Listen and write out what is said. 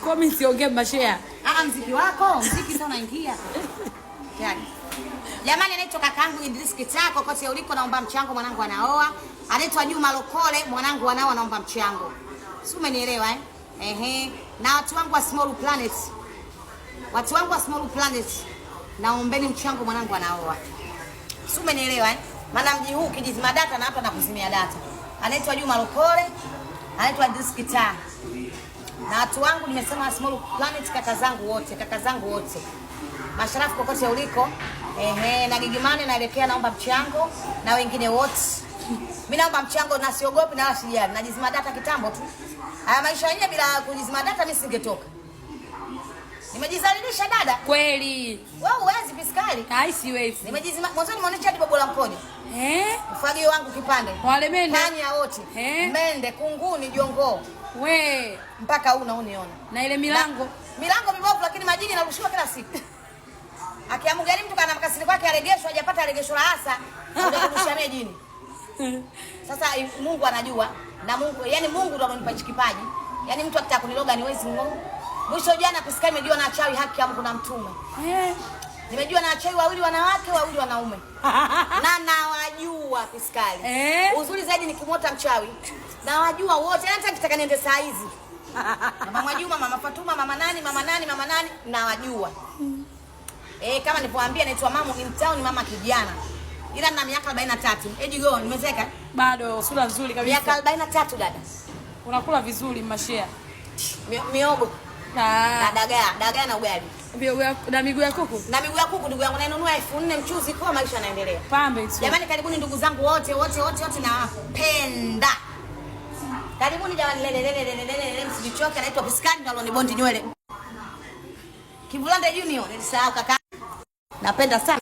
Kwa mimi siongee mashare. Ah, mziki wako, mziki sasa unaingia. Yaani. Jamani, anaitwa kakaangu Idris Kitako, kote uliko naomba mchango, mwanangu anaoa. Anaitwa Juma Lokole, mwanangu anaoa, naomba mchango. Si umenielewa eh? Ehe. Na watu wangu wa Small Planet. Watu wangu wa Small Planet. Naombeni mchango, mwanangu anaoa. Si umenielewa eh? Maana mji huu ukijizima data na hapa na kuzimia data. Anaitwa Juma Lokole, anaitwa Idris Kitako. Na watu wangu nimesema Small Planet, kaka zangu wote, kaka zangu wote. Masharafu kokote uliko. Ehe, na Gigimane naelekea, naomba mchango na wengine wote. Mimi naomba mchango na siogopi na wala sijali. Najizima data kitambo tu. Haya maisha yenyewe bila kujizima data mimi singetoka. Nimejizalilisha dada. Kweli. Wewe huwezi piskali. Hai siwezi. Nimejizima mwanzo nimeonyesha hadi bobo la mkojo. Eh? Ufagio wangu kipande. Wale mende. Panya wote. Eh? Mende, kunguni, jongoo. We. Mpaka huu unaoniona. Na ile milango. Na, milango mibovu lakini majini narushiwa kila siku. Akiamu gari mtu kana makasiri kwake aregeshwa, hajapata aregesho la hasa, utakurusha mimi jini. Sasa Mungu anajua na Mungu, yani Mungu ndo ananipa hichi kipaji. Yani mtu akitaka kuniloga niwezi ngo. Mwisho jana kusikia nimejua na chawi haki ya Mungu na mtume. Eh. Nimejua na wachawi wawili wanawake, wawili wanaume. Na nawajua piskali. Eh. Uzuri zaidi nikimwota mchawi. Nawajua wote, hata nikitaka niende saa hizi. Mama Mwajuma, Mama Fatuma, mama nani, mama nani, mama nani, nawajua. Eh, kama nilivyowaambia naitwa Mamu in town, mama kijana. Ila nina miaka 43. Age go, nimezeka. Bado sura nzuri kabisa. Miaka 43 dada. Unakula vizuri mashare. Miogo. Ah. Na dagaa, dagaa na ugali. Na miguu ya kuku? Na miguu ya kuku ndugu yangu nainunua 4000 mchuzi kwa maisha yanaendelea. Pambe tu. Jamani karibuni ndugu zangu wote wote wote wote nawapenda. Karibuni jamani, lele lele lele lele lele, msijichoke. Naitwa Piskali ndo alonibondi nywele. Kivulande Junior, nilisahau kaka. Napenda sana.